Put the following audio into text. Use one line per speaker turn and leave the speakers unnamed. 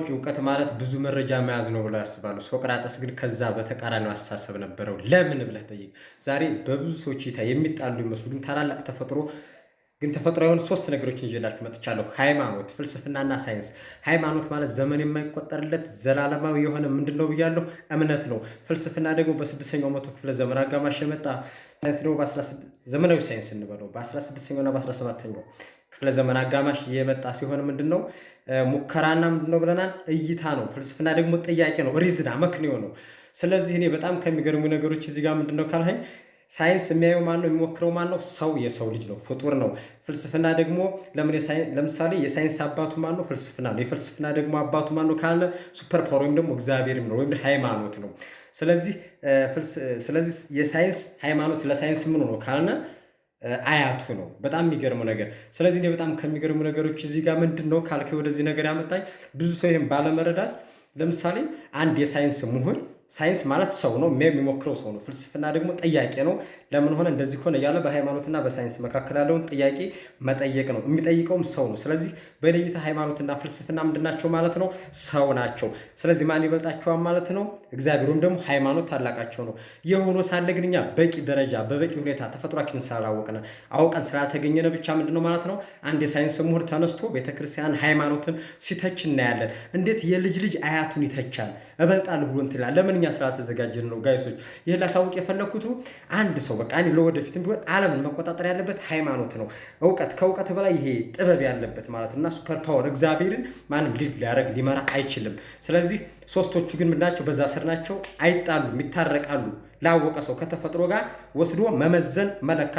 እውቀት ማለት ብዙ መረጃ መያዝ ነው ብለው ያስባሉ። ሶቅራጠስ ግን ከዛ በተቃራኒው አስተሳሰብ ነበረው። ለምን ብለህ ጠይቅ። ዛሬ በብዙ ሰዎች እይታ የሚጣሉ ይመስሉ ግን ታላላቅ ተፈጥሮ ግን ተፈጥሮ የሆኑ ሶስት ነገሮችን ይዤላችሁ መጥቻለሁ። ሃይማኖት፣ ፍልስፍናና ሳይንስ። ሃይማኖት ማለት ዘመን የማይቆጠርለት ዘላለማዊ የሆነ ምንድን ነው ብያለሁ? እምነት ነው። ፍልስፍና ደግሞ በ6ኛው መቶ ክፍለ ዘመን አጋማሽ የመጣ፣ ሳይንስ ደግሞ ዘመናዊ ሳይንስ እንበለው በ16ኛውና በ17ኛው ክፍለ ዘመን አጋማሽ የመጣ ሲሆን ምንድን ነው? ሙከራና ምንድን ነው ብለናል? እይታ ነው። ፍልስፍና ደግሞ ጥያቄ ነው፣ reason አመክንዮ ነው። ስለዚህ እኔ በጣም ከሚገርሙ ነገሮች እዚህ ጋር ምንድን ነው ካልኸኝ፣ ሳይንስ የሚያየው ማን ነው? የሚሞክረው ማን ነው? ሰው፣ የሰው ልጅ ነው፣ ፍጡር ነው። ፍልስፍና ደግሞ ለምሳሌ የሳይንስ አባቱ ማን ነው? ፍልስፍና ነው። የፍልስፍና ደግሞ አባቱ ማን ነው ካለ super power ወይም ደግሞ እግዚአብሔርም ነው ወይም ሃይማኖት ነው። ስለዚህ የሳይንስ ሃይማኖት ለሳይንስ ምኑ ነው ካልነ አያቱ ነው። በጣም የሚገርመው ነገር። ስለዚህ እኔ በጣም ከሚገርሙ ነገሮች እዚህ ጋር ምንድን ነው ካልከ ወደዚህ ነገር ያመጣኝ ብዙ ሰው ይህን ባለመረዳት፣ ለምሳሌ አንድ የሳይንስ ምሁር፣ ሳይንስ ማለት ሰው ነው፣ የሚሞክረው ሰው ነው። ፍልስፍና ደግሞ ጥያቄ ነው። ለምን ሆነ፣ እንደዚህ ሆነ እያለ በሃይማኖትና በሳይንስ መካከል ያለውን ጥያቄ መጠየቅ ነው። የሚጠይቀውም ሰው ነው። ስለዚህ በእኔ እይታ ሃይማኖትና ፍልስፍና ምንድን ናቸው ማለት ነው? ሰው ናቸው። ስለዚህ ማን ይበልጣቸዋል ማለት ነው? እግዚአብሔር ወይም ደግሞ ሃይማኖት ታላቃቸው ነው። የሆኖ ሳለ ግን እኛ በቂ ደረጃ በበቂ ሁኔታ ተፈጥሯችንን ስላላወቅን፣ አውቀን ስላልተገኘነ ብቻ ምንድን ነው ማለት ነው፣ አንድ የሳይንስ ምሁር ተነስቶ ቤተክርስቲያን ሃይማኖትን ሲተች እናያለን። እንዴት የልጅ ልጅ አያቱን ይተቻል? እበልጣለሁ ብሎ እንትን ይላል። ለምን? እኛ ስላልተዘጋጀን ነው guys ኦች። ይህን ላሳውቅ የፈለግኩት አንድ ሰው በቃ እኔ ለወደፊትም ቢሆን ዓለምን መቆጣጠር ያለበት ሃይማኖት ነው። እውቀት፣ ከእውቀት በላይ ይሄ ጥበብ ያለበት ማለት ነው እና super power እግዚአብሔርን ማንም lead ሊያደርግ ሊመራ አይችልም። ስለዚህ ሶስቶቹ ግን ምንድናቸው? በዛ ስር ናቸው፣ አይጣሉም፣ ይታረቃሉ። ላወቀ ሰው ከተፈጥሮ ጋር ወስዶ መመዘን መለካት